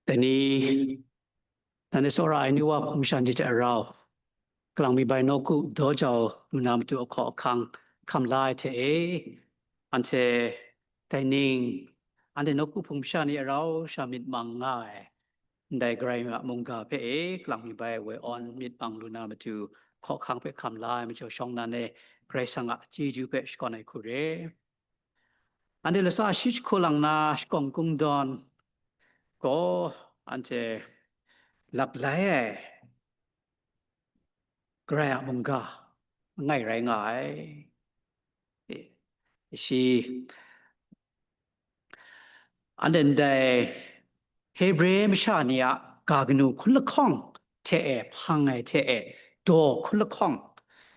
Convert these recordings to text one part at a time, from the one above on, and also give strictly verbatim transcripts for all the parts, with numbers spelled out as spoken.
Dai ni, nan e tsawra ai ni wa hpung masha ni hte rau, kalang mi bai nawku daw jau lu na matu ahkaw ahkang hkam la ai hte e, anhte dai ning, anhte nawku hpung masha ni rau sha myit mang nga ai, ndai Karai a mungga hpe e, kalang mi bai woi awn myit mang lu na matu hkaw hkang hpe hkam la ai majaw shawng nan e, Karai Kasang a chyeju hpe shakawn ai hku re. Anhte latsa shi jahku lang na shakawng kungdawn gaw anhte lap lai ai Karai a mungga langai rai nga ai. E, shi anhte ndai Hebre masha ni a ga kanu hkun lahkawng hte e hpang ai hte e daw hkun lahkawng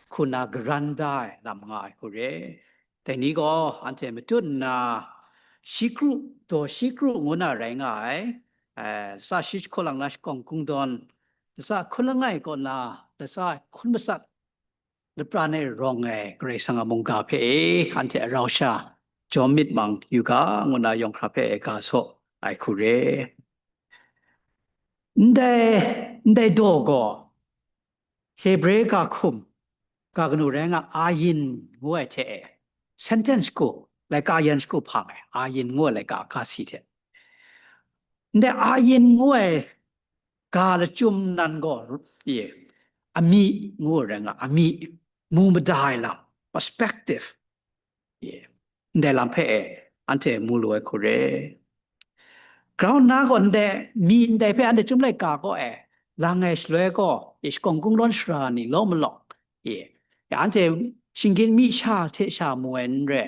hku na garan da ai lam nga ai hku re. Dai ni gaw anhte matut nna shi kru, daw shi kru ngu na rai nga ai. Eh, latsa shi jahku lang na shakawng kungdawn, latsa hkun langai kaw na, latsa hkun matsat lapran e rawng ai Karai Kasang a mungga hpe e, anhte rau sha jawm myit mang yu ga, ngu na yawng hkra hpe e ga saw ai hku re. Ndai, ndai daw gaw Hebre ga hkum, ga kanu rai nga, ayin ngu ai hte e, sentence shagu, laika yan shagu hpang ai, ayin ngu ai laika ga si hte. Ndai ayin ngu ai ga lachyum nan gaw, ye, amyih ngu ai rai nga, amyih, mu mada ai lam, perspective, ye, ndai lam hpe e, anhte mu lu ai hku re. Grau nna gaw ndai, myi ndai hpe anhte Chyum laika kaw e lang ai shaloi gaw, ye, shakawng kungdawn sara ni law malawng, ye, anhte shinggyim myi sha hte sha mu ai n re,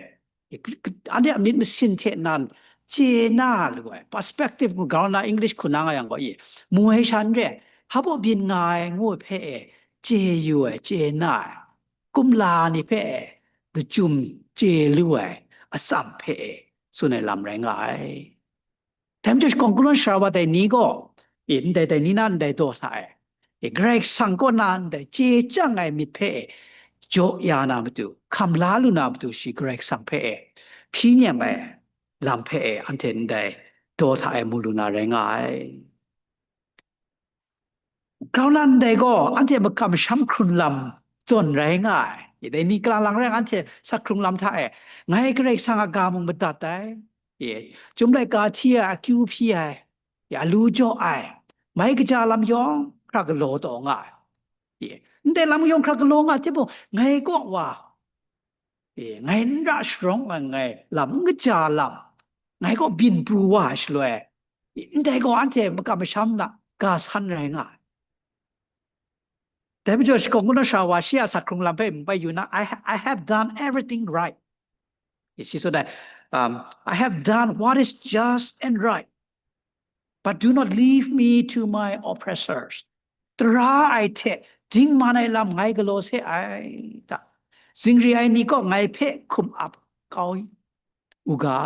anhte a myit masin hte nan chye na lu ai, perspective ngu grau na English hku na nga yang gaw, ye, mu ai sha n re, hpa baw byin nga ai ngu ai hpe e, chye yu ai, chye na ai, kumla ni hpe e, lachyum chye lu ai, atsam hpe e, tsun ai lam rai nga ai. Dai majaw shakawng kungdawn sara wa dai ni gaw, e, ndai dai ni na ndai daw hta e, e, Karai Kasang kaw na ndai chye chyang ai myit hpe e, jaw ya na matu, hkam la lu na matu shi Karai Kasang hpe e, hpyi nem ai lam hpe e, anhte ndai daw hta e mu lu na rai nga ai. Grau na ndai gaw, anhte makam masham hkrun lam zawn rai nga ai. Dai ni kalang lang rai, anhte sak hkrung lam hta e, ngai Karai Kasang a ga mung madat ai. Ye, Chyum laika hti ai, akyu hpyi ai, ye, alu jaw ai, mai kaja lam yawng hkra galaw taw nga ai. Ye, ndai lam yawng hkra galaw nga ai, timung, ngai kaw wa, e, ngai n ra sharawng ai, ngai lam n kaja lam, ngai kaw byin pru wa ai shaloi, e, ndai gaw anhte makam masham na ga san rai nga ai. Dai majaw shakawng kungdawn sara wa shi a sak hkrung lam hpe mung bai yu na, I, ha- I have done everything right. E, shi tsun ai, um, I have done what is just and right. But do not leave me to my oppressors. Tara ai hte dingman ai lam ngai galaw se ai ta? Zingri ai ni kaw ngai hpe hkum ap kau u ga,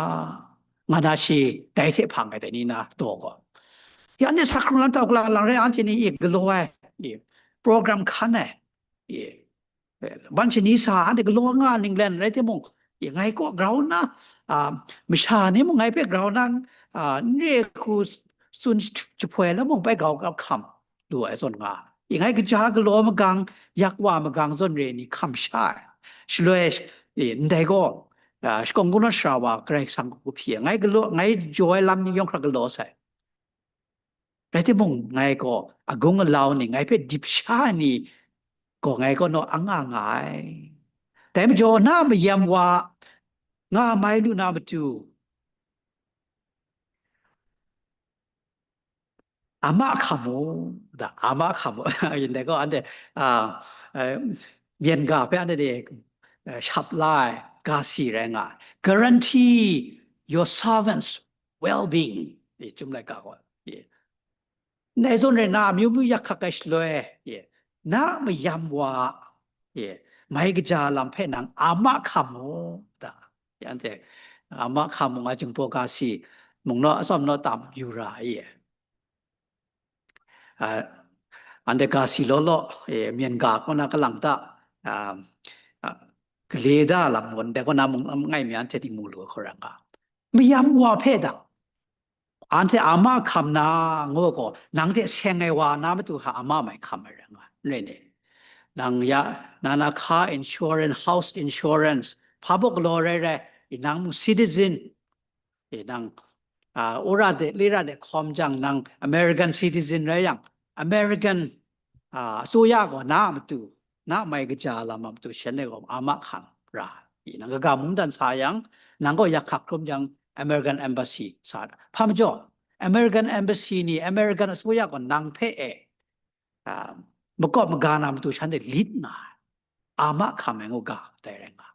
nga na shi dai hte hpang ai dai ni na daw gaw. Ya, anhte sak hkrung lam hta kalang lang rai, anhte ni e galaw ai, e, program hkan ai, e, ban shani sa anhte galaw nga ning len rai timung, e, ngai kaw grau nna, a, masha ni mung ngai hpe grau nna, a, n re hku tsun jahpoi la mung bai grau grau hkam lu ai zawn nga. E, ngai kaja galaw magang, yak wa magang zawn re ni hkam sha ai. Shaloi, e, ndai gaw, a, shakawng kungdawn sara wa Karai Kasang kaw hpyi ai. Ngai galaw, ngai jaw ai lam ni yawng hkra galaw sai. Rai timung, ngai gaw agung alau ni, ngai hpe dip sha ai ni gaw ngai kaw naw ang nga nga ai. Dai majaw, na a mayam wa nga mai lu na matu, ama hkam u, da, ama hkam u. Yin dai gaw, anhte, a, eh, myen ga hpe anhte de, eh, shap la ai ga si rai nga ai. Guarantee your servants' well-being. E, Chyum laika gaw, e, ndai zawn rai na, amyu myu yak hkak ai shaloi, e, na mayam wa, e, mai kaja lam hpe nang ama hkam u, da. Ya, anhte, ama hkam u nga jingbaw ga si, mung naw atsawm naw tam yu ra ai, e. A, anhte ga si law law, e, myen ga kaw na kalang ta, a, a, gale da lam gaw, ndai kaw na mung, ngai mi anhte ting mu lu ai hkau ra nga. Mayam wa hpe da, Anhte ama hkam na ngu gaw, nang hte seng ai wa na matu hta ama mai hkam ai rai nga, n rai ni? Nang ya, nang na car insurance, house insurance, hpa baw galaw rai rai, i nang mung citizen, i nang, a, ura de, lira de hkawm jang, nang American citizen rai yang, American, a, အစိုးရ gaw na a matu, na mai kaja lam a matu shanhte gaw ama hkam ra. I nang kaga mungdan sa yang, nang gaw yak hkak hkrum yang, American Embassy sa da. Hpa majaw, American Embassy ni, American အစိုးရ gaw nang hpe e, a, makawp maga na matu shanhte lit nga ai. Ama hkam ai ngu ga, dai rai nga.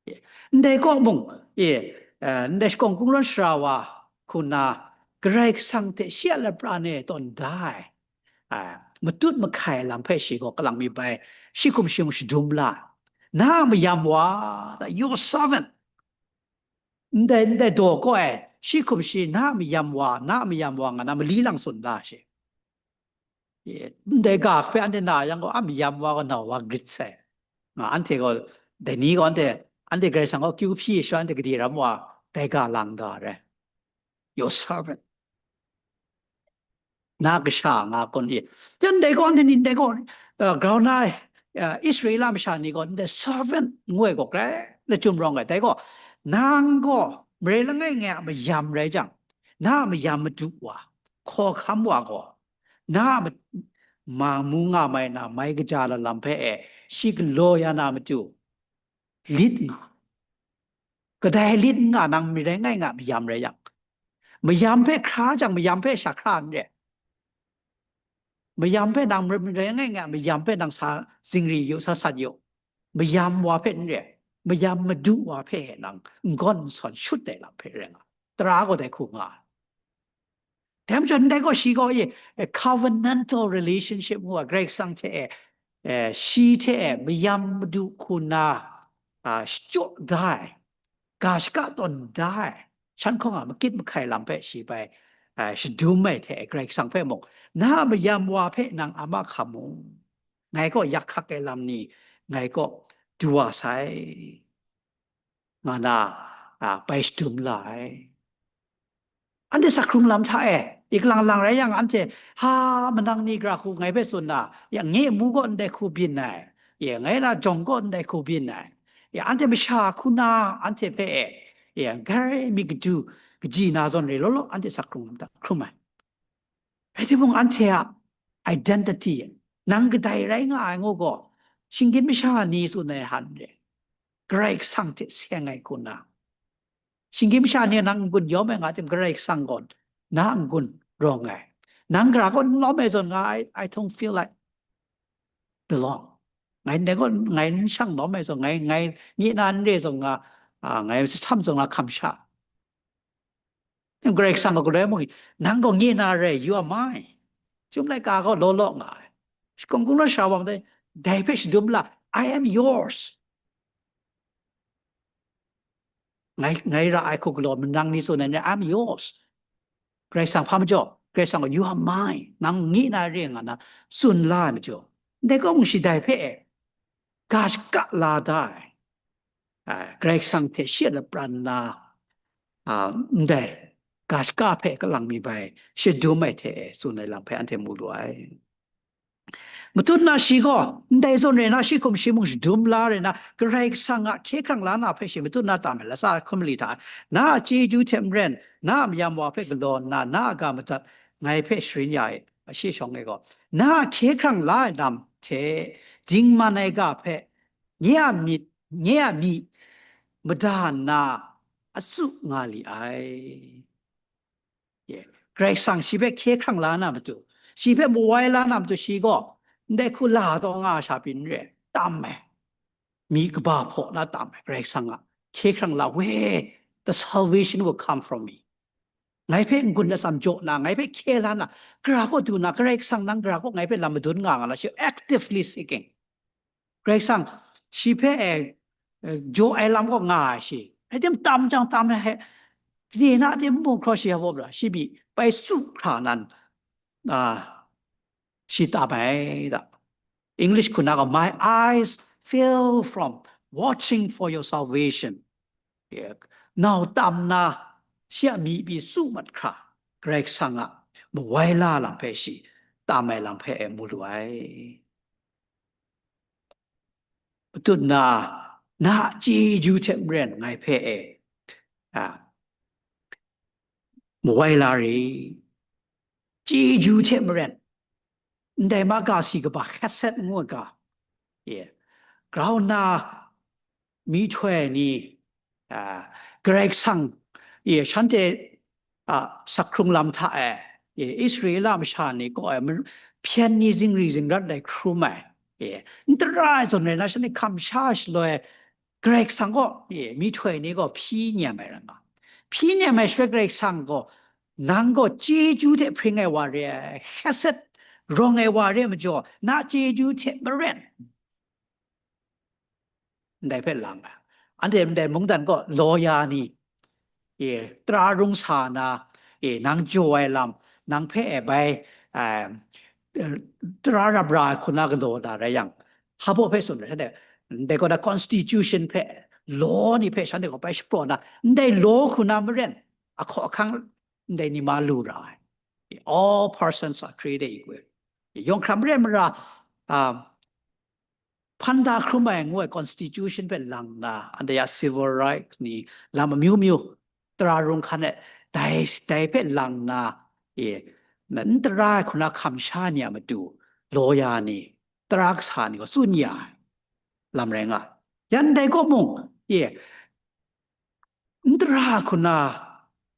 Ye. Ndai kaw mung, ye, a, ndai shakawn kungdawn sara wa hku na, Karai Kasang hte shi a lapran e tawn da ai, a, matut mahkai lam hpe shi gaw kalang mi bai, shi hkum shi mung shadum la, na a mayam wa, your servant. Ndai, ndai daw kaw ai, shi hkum shi na a mayam wa, na a mayam wa nga na mali lang tsun la shi. Ye, ndai ga hpe anhte na yang gaw, a mayam wa gaw nau wa grit sai. Nga, anhte gaw, dai ni gaw anhte, anhte Karai Kasang gaw kyu hpyi sha anhte gade ram wa, dai ga lang ga rai. Your servant. Na kasha nga kun i. Jan dai gaw, anhte ni dai gaw, uh, grau na, uh, Israela masha ni gaw, ndai servant ngu ai gaw grai lachyum rawng ai. Dai gaw, nang gaw, marai langai ngai a mayam rai jang, na a mayam madu wa, hkawhkam wa gaw, na a ma-, ma mu nga mai na, mai kaja lalam hpe e, shi galaw ya na matu, lit nga. Kadai lit nga nang marai langai ngai a mayam rai yang, mayam hpe hkra jang, mayam hpe sha hkra n re. Mayam hpe nang marai langai ngai a mayam hpe nang sa zingri yu, sa sat yu. Mayam wa hpe n re. Mayam madu wa hpe nang n gawn n sawn shut ai lam hpe rai nga. Tara gaw dai hku nga ai. Dai majaw, ndai gaw shi gaw e, e, covenantal relationship ngu ai, Karai Kasang hte e, e, shi hte e mayam madu hku na, a, shachyaw da ai, ga shaka tawn da ai, shan hkawng a makit mahkai lam hpe shi bai, a, shadum ai hte e, Karai Kasang hpe mung, na a mayam wa hpe nang ama hkam mu, ngai gaw yak hkak ai lam ni, ngai gaw du wa sai. Nga na, a, bai shadum la ai. Anhte sak hkrung lam hta e, i kalang lang rai yang, anhte, ha, manang ni gara hku ngai hpe tsun na, ya, nye mu gaw ndai hku byin ai, ya, ngai na jawng gaw ndai hku byin ai, ya, anhte masha hku na, anhte hpe e, ya, grai myit kaju kaji na zawn re law law, anhte sak hkrung lam hta hkrum ai. Rai timung, anhte a identity, nang kadai rai nga ai ngu gaw, shinggyim masha ni tsun ai hta n re, Karai Kasang hte seng ai hku na, shinggyim masha ni nang n-gun yawm ai nga tim, Karai Kasang gaw na n-gun rawng ai. Nang gara gaw n lawm ai zawn nga, I, I don't feel like belong. Ngai ndai gaw, ngai n shang lawm ai zawn, ngai, ngai nye na n re zawn nga, a, ngai sahtam zawn nga hkam sha. Karai Kasang gaw galoi mung, nang gaw nye na re, you are mine. Chyum laika gaw law law nga ai. Shakawn kungdawn sara wa matai, dai hpe shadum la, I am yours. Ngai, ngai ra ai hku galaw manang ni tsun ai ni, I'm yours. Karai Kasang hpa majaw, Karai Kasang gaw, you are mine. Nang nye na re nga na, tsun la ai majaw, ndai kaw mung shi dai hpe e, ga shaka la da ai. A, Karai Kasang hte shi a lapran na, a, ndai, ga shaka hpe kalang mi bai, shadum ai hte e, tsun ai lam hpe anhte mu lu ai. Matut na shi gaw, ndai zawn rai na, shi hkum shi mung shadum la rai na, Karai Kasang a hkye hkrang la na hpe shi matut na tam ai, latsa hkum mali hta, na a chyeju hte maren, na a mayam wa hpe galaw nna, na a ga madat, ngai hpe sharin ya ai, a shi shawng e gaw, na a hkye hkrang la ai lam hte, dingman ai ga hpe, nye a myit, nye a myi mada nna, a tsu nga li ai. Ye. Karai Kasang shi hpe hkye hkrang la na matu, shi hpe mawai la na matu, shi gaw ndai hku la taw nga ai sha pyi n re, tam ai, myi kaba hpaw na tam ai, Karai Kasang a hkye hkrang la, where the salvation will come from me. Ngai hpe n-gun atsam jaw na, ngai hpe hkye la na, gara kaw du na, Karai Kasang nang gara kaw ngai hpe lam madun nga nga na, she actively seeking. Karai Kasang, shi hpe e, e, jaw ai lam kaw nga ai shi. Rai tim tam jang tam ai hte, gade na tim mu hkraw shi a wawp la, shi pyi bai tsu hkra nan, a, shi tam ai da. English hku na gaw, "My eyes fail from watching for your salvation." Nau tam na, shi a myi pyi tsu mat hkra, Karai Kasang a mawai la lam hpe shi tam ai lam hpe e mu lu ai. Matut na, na a chyeju hte maren ngai hpe e, a, mawai la re. Chyeju hte maren, ndai ma ga si kaba hesed ngu ai ga, e, grau nna myihtoi ni, a, Karai Kasang, e, shanhte, a, sakhkrung lam hta e, e, Israela masha ni kaw e, ma-, hpyen ni zingri zingrat ai hkrum ai, e, n tara ai zawn rai na, shanhte hkam sha shaloi, Karai Kasang gaw, e, myihtoi ni gaw hpyi nem ai rai nga. Hpyi nem ai shaloi Karai Kasang gaw, nang gaw chyeju hte hpring ai wa re ai, hesed rawng ai wa re ai majaw, na chyeju hte maren. Ndai hpe lang ai. Anhte ndai mungdan gaw lawya ni, e, tara rung sa na, e, nang jaw ai lam, nang hpe e bai, a, tara rap ra ai hku na galaw da rai yang, hpa baw hpe tsun ai, ndai gaw na constitution hpe, law ni hpe shanhte gaw bai shapraw na, ndai law hku na maren, ahkaw ahkang ndai ni ma lu ra ai. All persons are created equal. Yawng hkra maren mara, um, hpan da hkrum ai ngu ai constitution hpe lang na, anhte ya civil right ni lam amyu myu, tara rung hkan e, dai, dai hpe lang na, e, n tara ai hku na hkam sha ni a matu, lawya ni, tara kasa ni gaw tsun ya ai lam rai nga. Yan dai kaw mung, e, n tara hku na,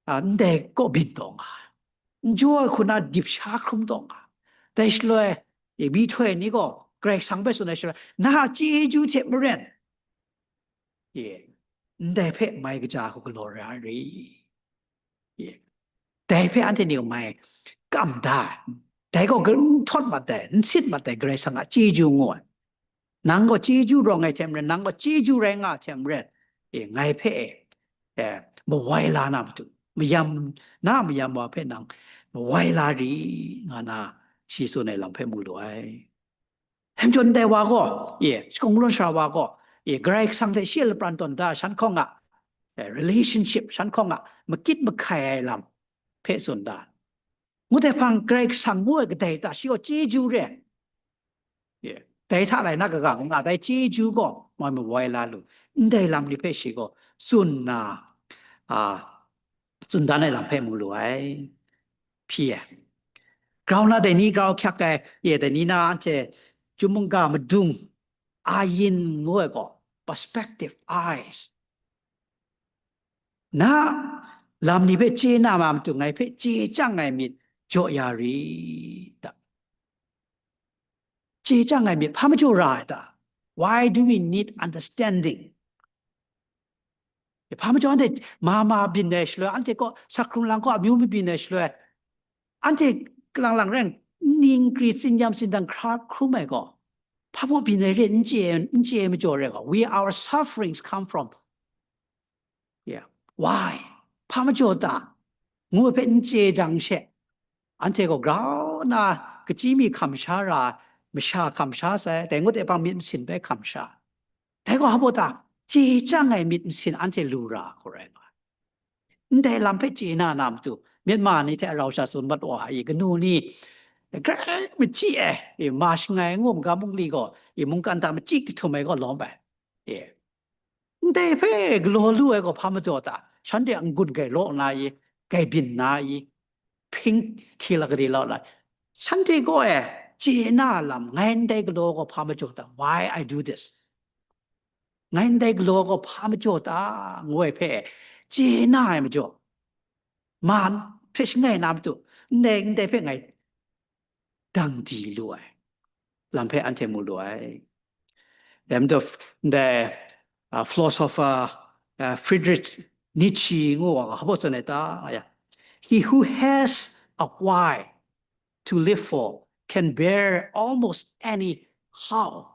a, ndai kaw byin taw nga ai, n jaw ai hku na dip sha hkrum taw nga ai. Dai shaloi, e, myihtoi ni gaw Karai Kasang hpe tsun ai shaloi, na a chyeju hte maren, e, ndai hpe mai kaja hku galaw ra ai re. E, dai hpe anhte ni gaw mai kam da ai. Dai gaw n htawt mat ai, n sit mat ai, Karai Kasang a chyeju ngu ai. Nang gaw chyeju rawng ai hte maren, nang gaw chyeju rai nga ai hte maren, e, ngai hpe e, e, mawai la na matu, mayam, na mayam wa hpe nang mawai la ri, nga na shi tsun ai lam hpe mu lu ai. Htem jaw ndai wa gaw, e, shakawn galawn sara wa gaw, e, Karai Kasang hte shi a lapran tawn da, shan hkawng a, e, relationship, shan hkawng a makit mahkai ai lam hpe tsun da. Ngut ai hpang Karai Kasang ngu ai kadai ta, shi gaw chyeju re. Ye. Dai hta lai na kaga nga dai chyeju gaw moi mawai la lu. Ndai lam ni hpe shi gaw tsun na, a, tsun dan ai lam hpe mu lu ai. Hpyi ai. Grau na dai ni grau hkyak ai, ye dai ni na anhte chyum mungga madung, ayin ngu ai gaw, perspective, eyes. Na lam ni hpe chye na ma matu ngai hpe chye chyang ai myit jaw ya ri ta? Chye chyang ai myit hpa majaw ra ai ta? Why do we need understanding? Hpa majaw anhte ma ma byin ai shaloi, anhte kaw sakhkrung lang kaw amyu mabyin ai shaloi, anhte lang lang reng, ning kri tsinyam tsindang hkra hkrum ai gaw, hpa baw byin ai re n chye, n chye ai majaw re gaw, we, our sufferings come from, yeah, why? Hpa majaw ta? Ngu ai hpe n chye jang she, anhte gaw grau na kachyi mi hkam sha ra, masha hkam sha sai, dai ngut e hpang myit masin bai hkam sha. Dai gaw hpa baw ta? Chye chyang ai myit masin anhte lu ra hku rai nga ai. Ndai lam hpe chye na na matu, Myanmar ni hte rau sha tsun mat wa ai kanu ni, grai machyi ai, e, ma shangai ngu maga mungli gaw, e, mungkan hta machyi jahtum ai gaw lawm ai. E, ndai hpe galaw lu ai gaw hpa majaw ta? Shanhte a n-gun grai law na i, grai byin na i, hping hki la gade lau na, shanhte gaw e chye na lam, ngai ndai galaw gaw hpa majaw ta? Why I do this? Ngai ndai galaw gaw hpa majaw ta? Ngu ai hpe chye na ai majaw, ma hpe shangai na matu, ndai, ndai hpe ngai dang di lu ai lam hpe anhte mu lu ai. Dem the, the, uh, philosopher, uh, Friedrich Nietzsche ngu wa hpa baw tsun ai ta? He who has a why to live for can bear almost any how.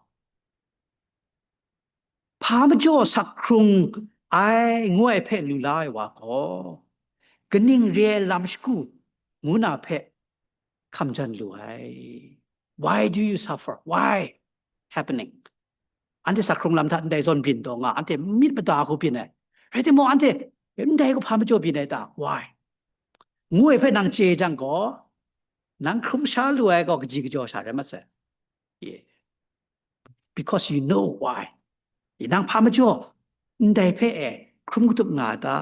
Hpa majaw sak hkrung ai ngu ai hpe lu la ai wa gaw, kaning re ai lam shagu ngu na hpe hkam jan lu ai. Why do you suffer? Why happening? Anhte sak hkrung lam hta ndai zawn byin taw nga, anhte myit mada hku byin ai. Rai timung, anhte ndai gaw hpa majaw byin ai ta? Why? ngu ai hpe nang chye jang gaw, nang hkrum sha lu ai gaw kaji kajaw sha rai mat sai. Ye. Because you know why. Ye, nang hpa majaw, ndai hpe e hkrum katup nga a ta,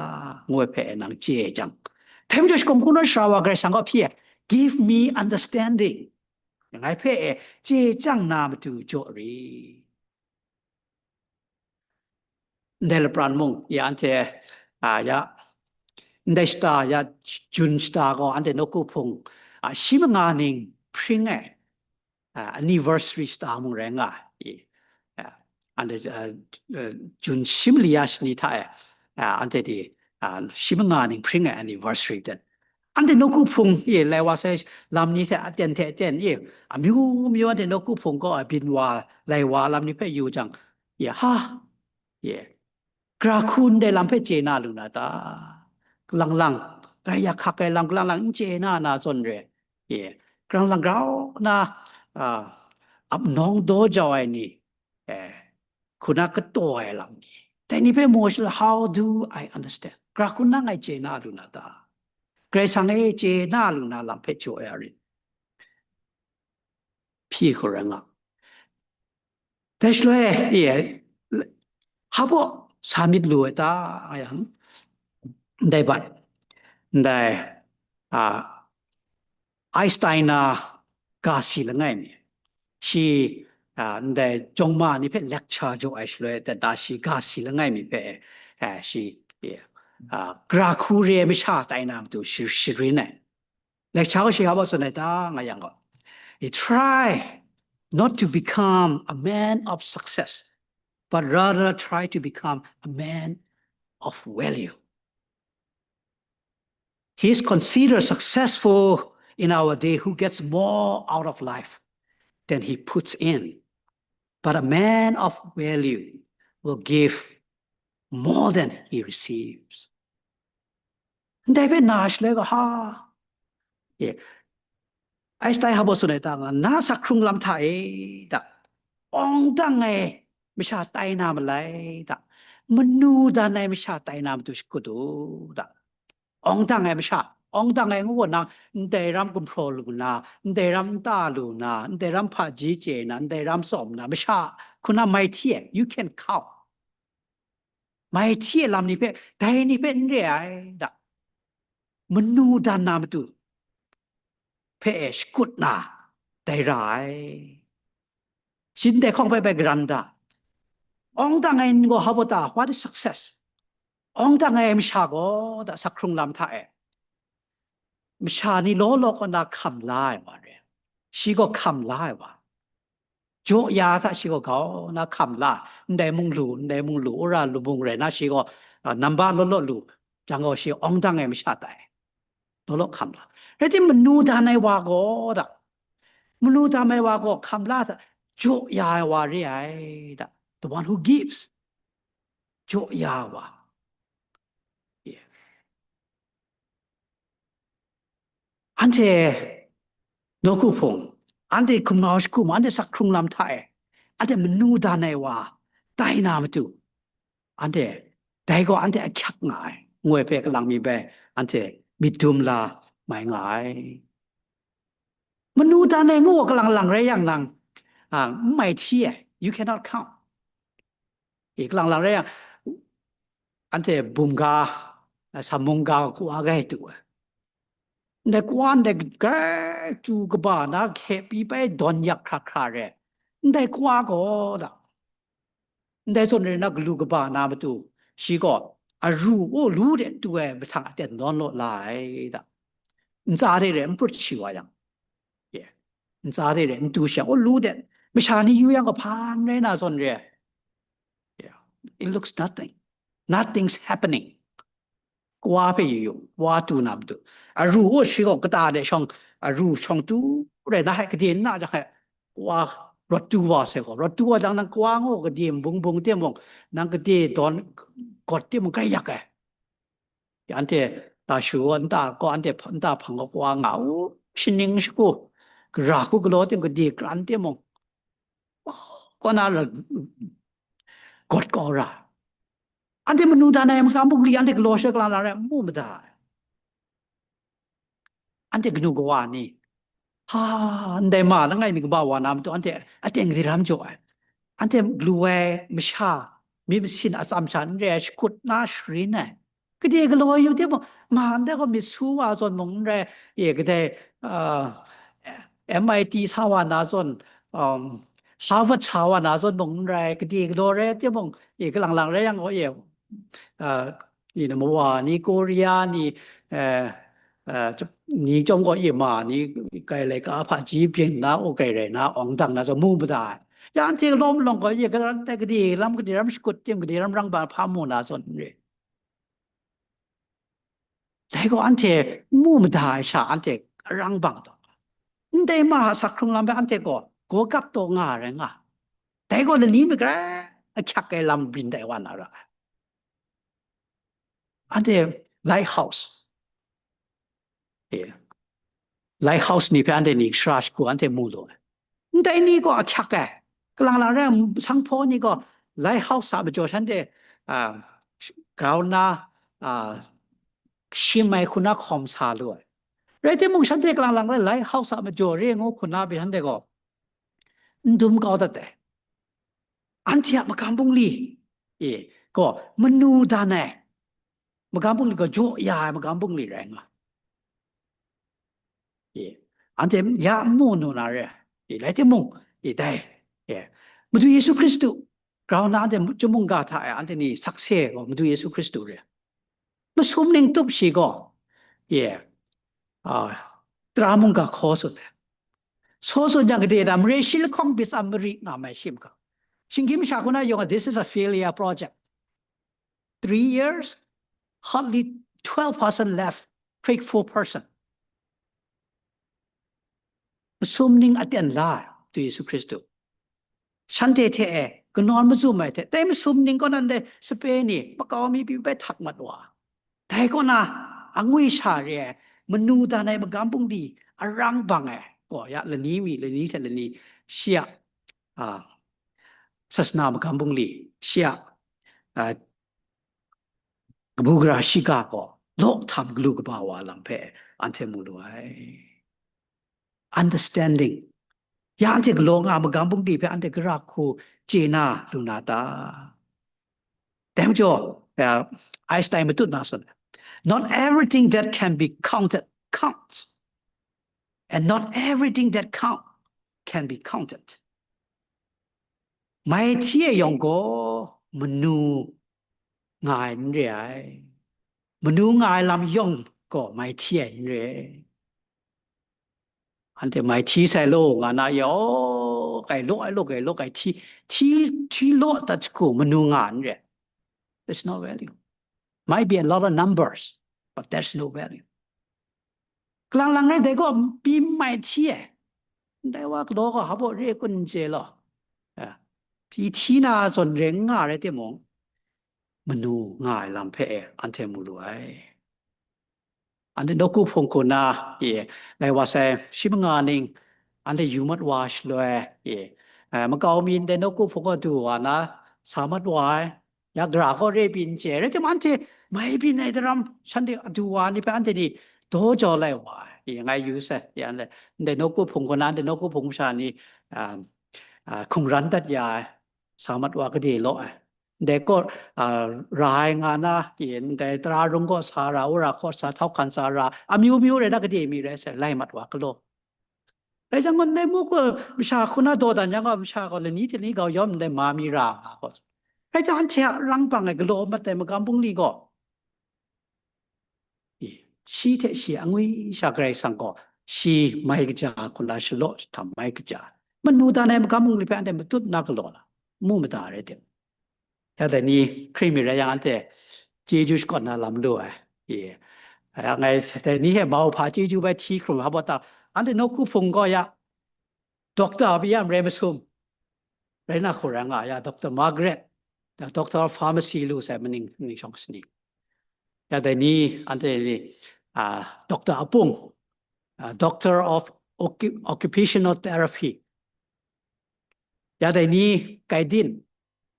ngu ai hpe e nang chye jang. Dai majaw shakawn hku nawn sara wa Karai Kasang gaw hpyi e, "Give me understanding." Ngai hpe e chye jang na matu jaw ri. Ndai lapran mung, ya anhte, a, ya, ndai shata, ya, Jun shata gaw anhte nawku hpung, a, shi manga ning hpring ai, a, anniversary shata mung rai nga ai. I, a, anhte, a, a, Jun shi mali ya shani hta e, a, anhte di, a, shi manga ning hpring ai anniversary ten. Anhte nawku hpung, i, lai wa sai lam ni hte aten hte aten, i, amyu myu anhte nawku hpung kaw ai byin wa, lai wa lam ni hpe yu jang, i, ha, i, gara hku ndai lam hpe chye na lu na ta? Lang lang, grai yak hkak ai lam lang lang n chye na na zawn re, i, grang lang grau na, a, ap nawng daw jau ai ni, eh, hku na kataw ai lam ni, dai ni hpe mu shaloi, "How do I understand?" Gara hku na ngai chye na lu na ta? Karai Kasang e chye na lu na lam hpe jaw ya rit. Hpyi hku rai nga. Dai shaloi, e, hpa baw sa myit lu ai ta, nga yang, ndai bat, ndai, a, Einstein a ga si langai mi, shi, a, ndai jawng ma ni hpe lecture jaw ai shaloi, dat da shi ga si langai mi hpe, a, shi, a, gara hku re ai masha tai na matu shi-, sharin ai. Lecture gaw shi hpa baw tsun ai ta, nga yang gaw, "You try not to become a man of success, but rather try to become a man of value." He is considered successful in our day who gets more out of life than he puts in. But a man of value will give more than he receives. Ndai hpe na shaloi gaw, ha, e, Einstein hpa baw tsun ai ta, nga, na sak hkrung lam hta e, da, awng dang ai masha tai na malai, da, manu dan ai masha tai na matu shakut u, da. Awng dang ai masha, awng dang ai ngu gaw nang, ndai ram gumhpraw lu na, ndai ram nta lu na, ndai ram hpaji chye na, ndai ram tsawm na, masha hku na mai hti e, you can count. Mai hti e lam ni hpe, dai ni hpe n re ai, da. Manu dan na matu hpe e shakut na, dai ra ai. Shi ndai hkawng hpe bai garan da. Awng dang ai ni gaw hpa baw ta, what is success? Awng dang ai masha gaw, da, sak hkrung lam hta e, masha ni law law kaw na hkam la ai wa re. Shi gaw hkam la ai wa. Jaw ya hta shi gaw grau na hkam la, ndai mung lu, ndai mung lu, wora lu mung rai na shi gaw, a, namba law law lu, jang gaw shi awng dang ai masha tai. Law law hkam la. Rai timung, manu dan ai wa gaw, da, manu dan ai wa gaw hkam la hta, jaw ya ai wa re ai, da. The one who gives. Jaw ya ai wa. Yeah. Anhte nawku hpung, anhte hkum ngau shagu ma, anhte sak hkrung lam hta e, anhte manu dan ai wa tai na matu, anhte dai gaw anhte ahkyak nga ai, ngu ai hpe kalang mi bai anhte myit dum la mai nga ai. Manu dan ai ngu gaw kalang lang rai yang nang, a, n mai hti ai, you cannot count. E, kalang lang rai yang, anhte bum ga, a, samung ga, kawa ga e tu ai. Ndai kawa ndai grai tu kaba na hkye pyi bai dawn yak hkra hkra re. Ndai kawa gaw, da, ndai zawn rai na galu kaba na matu, shi gaw aru, o, lu de tu ai mahtang aten nawn law la ai, da. Ntsa de re n prut shi wa yang, ye, ntsa de re n tu shi yang, o, lu de, masha ni yu yang, kahpan rai na zawn re. Yeah. It looks nothing. Nothing's happening. Kawa hpe yu yu, kawa tu na matu. Aru, o, shi gaw kata de shawng, aru shawng tu rai na, hai gade n na jang, hai kawa rawt tu wa sai gaw, rawt tu wa jang, nang kawa ngu gade nbung bung timung, nang gade dawn gawt timung, grai yak ai. Anhte ta shu nta gaw, anhte hpa-, nta hpang gaw kawa nga u, shaning shagu, gara hku galaw tim, gade kran timung, kaw na ra, gawt kau ra. Anhte manu dan ai maka muk li, anhte galaw sha kalang lang rai, mu mada ai. Anhte kanu kawa ni, ha, ndai ma langai mi kaba wa na matu anhte aten gade ram jaw ai. Anhte galu ai masha, myit masin atsam sha n re ai, shakut na sharin ai. Gade galaw yu timung, ma ndai gaw myit su wa zawn mung n rai, e, kadai, ah, M I T sa wa na zawn, um, Harvard sa wa na zawn mung n rai, gade galaw rai timung, e, kalang lang rai yang gaw, e, ah, ni na mawa ni, Korea ni, eh, eh, ni chyawm gaw, e, ma ni, kai laika hpaji byin na, o, kai rai na, awng dang na zawn mu mada ai. Ya anhte lawm lawng gaw, e, kalang tai gade lam, gade ram shakut tim, gade ram rang ba hpa mu na zawn n re. Dai gaw anhte n mu mada ai sha anhte arang bang taw. Ndai ma a sak hkrung lam hpe anhte gaw gawgap taw nga ai rai nga. Dai gaw lani mi garai ahkyak ai lam byin dai wa na ra ai. Anhte lighthouse. E. Lighthouse ni hpe anhte ni shara shagu anhte mu lu ai. Ndai ni gaw ahkyak ai. Kalang lang rai, sanghpaw ni gaw lighthouse a majaw shanhte, ah, grau na, ah, shim ai hku na hkawm sa lu ai. Rai timung, shanhte kalang lang rai lighthouse a majaw re ngu hku na pyi shanhte gaw n dum kau dat ai. Anhte a magam bungli, e, gaw manu dan ai magam bungli gaw jaw ya ai magam bungli rai nga. E, anhte ya n mu nu na re, e, rai timung, e, dai, e, Madu Yesu Hkristu, grau na anhte chyum mungga hta e anhte ni sakse gaw Madu Yesu Hkristu re. Masum ning tup shi gaw, e, a, tara mungga hkaw sut ai. Hkaw sut yang gade na mare shi lahkawng pyi tsam mari nga mai shi maka. Shinggyim sha hku na yawng a, this is a failure project. Three years, hardly twelve percent left, faithful person. Masum ning aten la ai, Madu Yesu Hkristu. Shanhte hte e, kanawn mazum ai hte, dai masum ning kaw nan dai sape ni, makau mi pyi bai htak mat wa. Dai kaw na, angwi sha re ai, manu dan ai magam bungli, arang bang ai, gaw ya lani mi, lani hte lani, shi a, a, sasana magam bungli, shi a, a, kabu gara shiga gaw, law htam galu kaba wa lam hpe anhte mu lu ai. Understanding. Ya anhte galaw nga magam bungli hpe anhte gara hku chye na lu na ta? Dai majaw, uh, Einstein matut na tsun, "Not everything that can be counted counts, and not everything that count can be counted." Mai hti ai yawng gaw manu nga ai n re ai. Manu nga ai lam yawng gaw mai hti ai n re ai. Anhte mai hti sai law nga na yaw, kai law ai law, kai law, kai hti, hti, hti law dat shagu manu nga n re ai. There's no value. Might be a lot of numbers, but there's no value. Kalang lang rai dai gaw pyi mai hti ai. Ndai wa galaw gaw hpa baw re kun n chye law. Ya. Pyi hti na zawn re n nga rai timung, manu nga ai lam hpe e anhte mu lu ai. Anhte nawku hpung hku na, e, lai wa sai, shi manga ning, anhte yu mat wa shaloi, e, eh, makau mi ndai nawku hpung gaw du wa na, sa mat wa ai, ya gara gaw re pyi n chye, rai timung, anhte mai byin ai daram, shanhte adu wa ni hpe anhte ni daw jau lai wa ai, e, ngai yu sai, e, anhte, ndai nawku hpung hku na, ndai nawku hpung masha ni, ah, ah, hkungran dat ya ai, sa mat wa gade law ai. Ndai kaw, ah, ra ai nga na, e, ndai tara rung kaw sa ra, wora kaw sa, htau hkan sa ra, amyu myu rai na, gade mi rai sai, lai mat wa galaw. Dai jang gaw, ndai muk gaw masha hku na dawdan yang gaw, masha gaw lani hte lani gau yawm ndai ma mi ra nga gaw. Rai jang, anhte a rang bang ai galaw mat ai magam bungli gaw, e, shi hte shi angwi sha Karai Kasang gaw, shi mai kaja hku na shalaw jahtam mai kaja. Manu dan ai magam bungli hpe anhte matut na galaw na, mu mada rai tim. Ya dai ni hkring mi rai yang, anhte chyeju shakawn na lam lu ai. E, ya, ngai dai ni hte mauhpa chyeju bai hti hkrum hpa baw ta, anhte nawku hpung gaw ya, doctor a pyi ya marai masum, rai na hku rai nga ya, Doctor Margaret, ya, Doctor of Pharmacy lu sai maning, maning shawng sani. Ya dai ni, anhte ni, ah, Doctor Apung, ah, Doctor of Occu-, Occupational Therapy. Ya dai ni, Kaidin,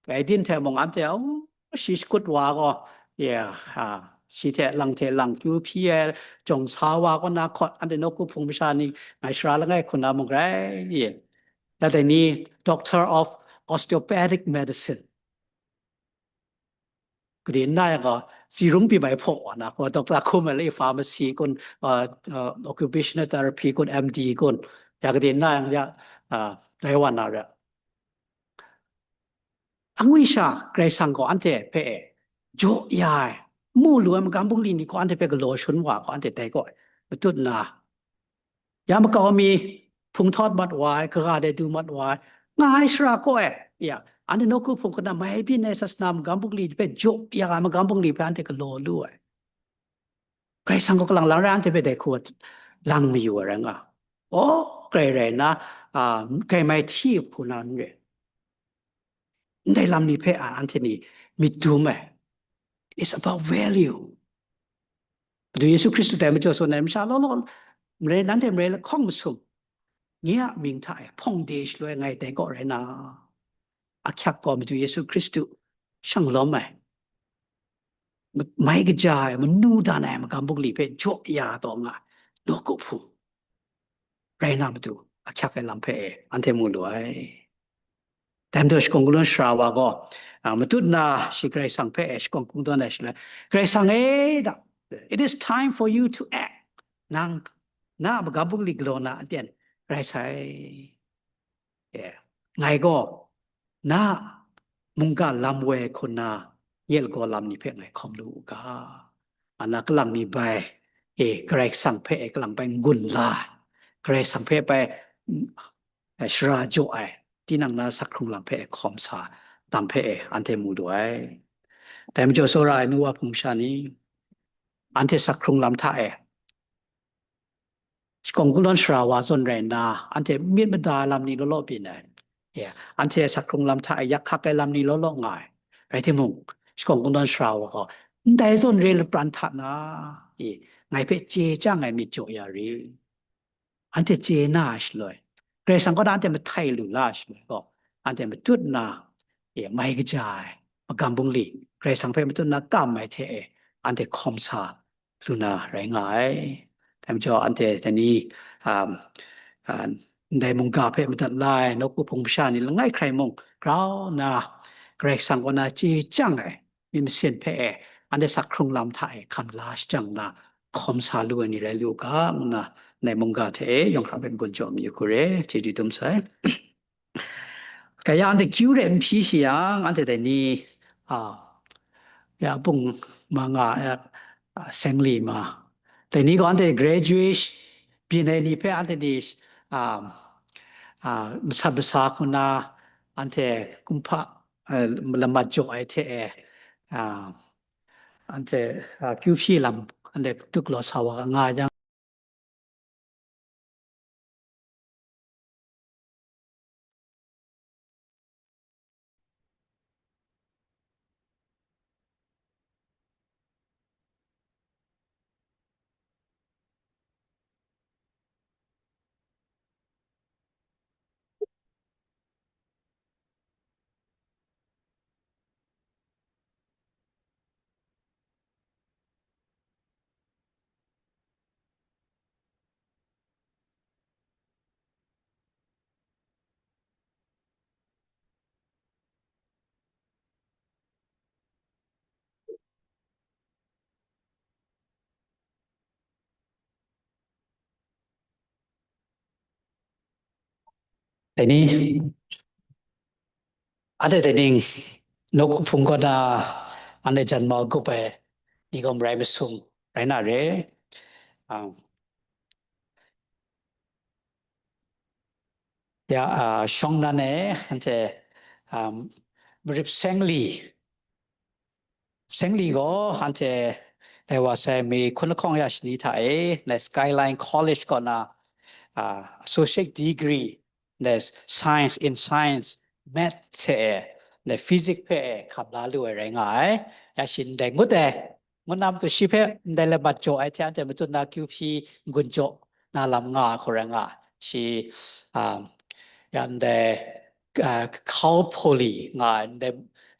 Kaidin hte mung anhte, oh, shi shakut wa gaw, ya, ah, shi hte lang hte lang kyu hpyi ai jawng sa wa kaw na hkawt, anhte nawku hpung masha ni ngai sara langai hkun na mung rai. Ya dai ni Doctor of Osteopathic Medicine. Kadi nna yang gaw, tsi rung pyi mai hpaw wa na, gaw, doctor hkum ai le, pharmacy kun, uh, uh, occupational therapy kun, M D kun, ya kadi nna yang ya, uh, rai wa na re. Angwi sha Karai Kasang gaw anhte hpe e jaw ya ai, mu lu ai magam bungli ni gaw anhte hpe galaw shun wa gaw anhte dai gaw e matut nna, ya makau mi hpung htawt mat wa ai, kaga de du mat wa ai, nga ai shara kaw e, ya, anhte nawku hpung hkuna mai byin ai sasana magam bungli hpe jaw ya ai magam bungli hpe anhte galaw lu ai. Karai Kasang gaw kalang lang rai anhte hpe dai hku lang mayu ai rai nga. Aw, grai rai nna, a, grai mai hti hku na n re. Ndai lam ni hpe a, anhte ni myit dum ai. It's about value. Madu Yesu Hkristu dai majaw tsun ai masha law law, marai nanhte marai lahkawng masum, nye a mying hta e hpawng de shaloi ngai dai kaw rai na, ahkyak gaw Madu Yesu Hkristu shang lawm ai, ma-, mai kaja ai, manu dan ai magam bungli hpe jaw ya taw nga, nawku hpung rai na matu ahkyak ai lam hpe e anhte mu lu ai. Dai majaw shakawn kungdawn sara wa gaw, a, matut nna shi Karai Kasang hpe e shakawn kungdawn ai shaloi, Karai Kasang e, da, it is time for you to act. Nang, na a magam bungli galaw na aten rai sai. E, ngai gaw, na mungga lam woi hku nna, nye lagaw lam ni hpe ngai hkawm lu u ga, a na kalang mi bai, e, Karai Kasang hpe e kalang bai n-gun la ai, Karai Kasang hpe bai, mm, e, shara jaw ai, tinang na sak hkrung lam hpe e hkawm sa lam hpe e anhte mu lu ai. Dai majaw tsawra ai nu wa hpung sha ni, anhte sak hkrung lam hta e, shakawn kungdawn sara wa zawn rai nna, anhte myit mada ai lam ni law law byin ai. Ya, anhte sak hkrung lam hta e yak hkak ai lam ni law law nga ai. Rai timung, shakawn kungdawn sara wa gaw, ndai zawn re lapran hta na, e, ngai hpe chye chyang ai myit jaw ya rit. Anhte chye na ai shaloi, Karai Kasang kaw na anhte mahtai lu la ai shaloi gaw, anhte matut nna, e, mai kaja ai magam bungli, Karai Kasang hpe matut nna kam ai hte e, anhte hkawm sa lu na rai nga ai. Dai majaw anhte dai ni, um, uh, ndai mungga hpe madat la ai nawku hpung masha ni langai hkrai mung grau nna Karai Kasang kaw na chye chyang ai myit masin hpe e, anhte sak hkrung lam hta e hkam la shajang nna hkawm sa lu ai ni rai lu u ga, ngu nna ndai mungga hte e yawng hkra hpe n-gun jaw mayu hku re, chyeju dum sai. Kaya anhte kyu re n hpyi shi yang, anhte dai ni, a, ya bung ma nga, ya, a, sengli ma. Dai ni gaw anhte graduate byin ai ni hpe anhte ni, a, a, masat masa hku nna anhte kumhpa, a, lamat jaw ai hte e, a, anhte, a, kyu hpyi lam anhte tuk law sa wa nga yang, Dai ni, anhte dai ning, nawku hpung kaw na, anhte jan mau gup ai ni gaw marai masum rai na re. Um, ya, uh, shawng nan e, anhte, um, marip sengli, sengli gaw anhte dai wa sai mi hkun lahkawng ya shani hta e, na Skyline College kaw na, a, associate degree, na science in science, math hte e, na physics hpe e hkam la lu ai rai nga ai. Ya shi ndai ngut ai, ngut na matu shi hpe ndai lamat jaw ai hte anhte matut na kyu hpyi n-gun jaw na lam nga ai hku rai nga ai. Shi, um, ya ndai, uh, Cal Poly nga ai, ndai,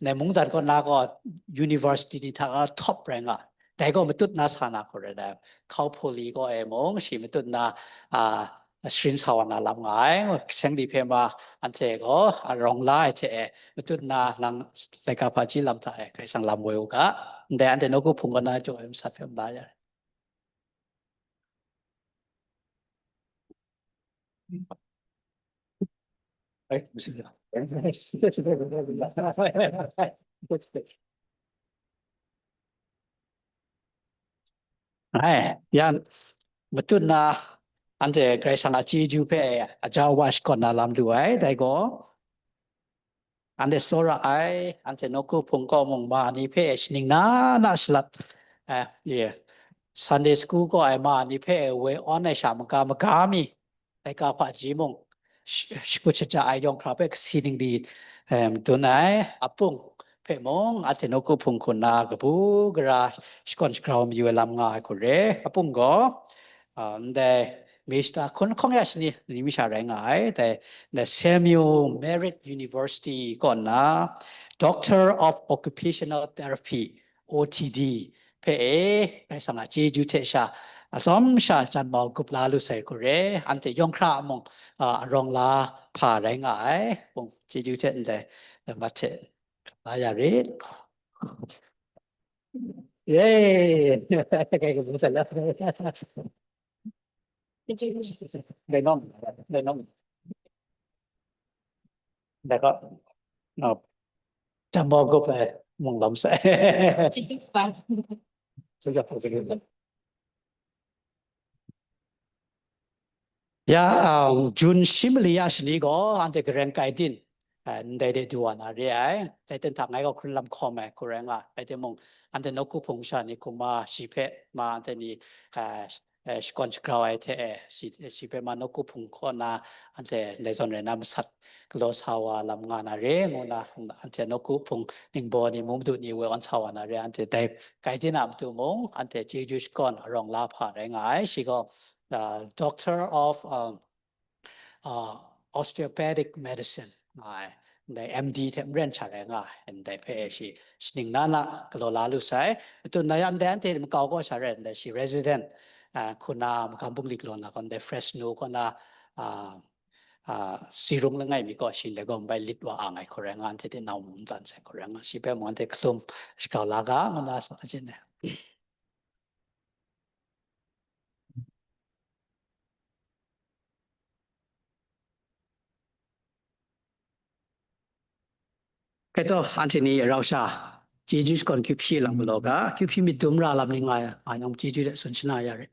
ndai mungdan kaw na gaw university ni hta na top rai nga ai. Dai gaw matut na sa na hku rai ai. Hkau hpuli gaw e mung, shi matut na, a, sharin sa wa na lam nga ai. Sengli hpe ma, anhte gaw, a, rawng la ai hte e, matut na lang, laika hpaji lam hta e, Karai Kasang lam woi u ga. Ndai anhte nawku hpung kaw na jaw ai masat hpe ma la ya. Ai, yan, matut na, anhte Karai Kasang a chyeju hpe aja wa shakawn na lam lu ai, dai gaw, anhte tsawra ai, anhte nawku hpung kaw mung ma ni hpe shaning na na shalat, eh, ye, Sunday school kaw ai ma ni hpe woi awn ai sha maga maga mi, laika hpaji mung, sh-, shakut shaja ai yawng hkra hpe kasi ningli, em, dun ai, apung hpe mung, anhte nawku hpung hku nna kabu gara shakawn shagrau mayu ai lam nga ai hku re, apung gaw, a, ndai Mister Hkun Hkawng Ya Shani ni masha rai nga ai, dai, ndai Samuel Merit University kaw nna Doctor of Occupational Therapy, O T D, hpe e, Karai Kasang a chyeju hte sha, atsawm sha jan mau gup la lu sai hku re, anhte yawng hkra mung, a, arawng la hpa rai nga ai, mung chyeju hte ndai, mat hte la ya rit. Yay! Dai nong, dai nong. Dai ka, no. Jam mau gup ai mung lam sai. Ya, um, Jun shi mali ya shani gaw, anhte Gareng Kaidin, eh, ndai de du wa na re ai. Dai ten hta ngai gaw hkrun lam hkawm ai, hku rai nga ai. Rai timung, anhte nawku hpung sha ni hkum ma, shi hpe ma, anhte ni, eh, eh, shakawn shagrau ai hte, eh, shi, shi hpe ma nawku hpung kaw na, anhte ndai zawn rai na masat galaw sa wa lam nga na re, ngu na, anhte nawku hpung ningbaw ni, mung madu ni woi awn sa wa na re, anhte dai Kaidin a matu mung, anhte chyeju shakawn arawng la hpa rai nga ai. Shi gaw, uh, Doctor of, um, uh, Osteopathic Medicine nga ai, ndai M D hte maren sha rai nga ai, ndai hpe shi shaning na na galaw la lu sai. Matut na ya ndai anhte makau kaw sha rai, ndai shi resident, uh, hku na magam bungli galaw na gaw, ndai Fresno kaw na, uh, uh, Sirung langai mi kaw shi ndai gaw bai lit wa ang ai hku rai nga, anhte tinau mung n tsan sai hku rai nga, shi hpe mung anhte hkalum shagrau la ga, ngu na sa ai. Kaitor, anhte ni rau sha, chyeju shakawn kyu hpyi lam galaw ga, kyu hpyi myit dum ra lam ni nga ya, nga yawng chyeju de tsun shana ya rit.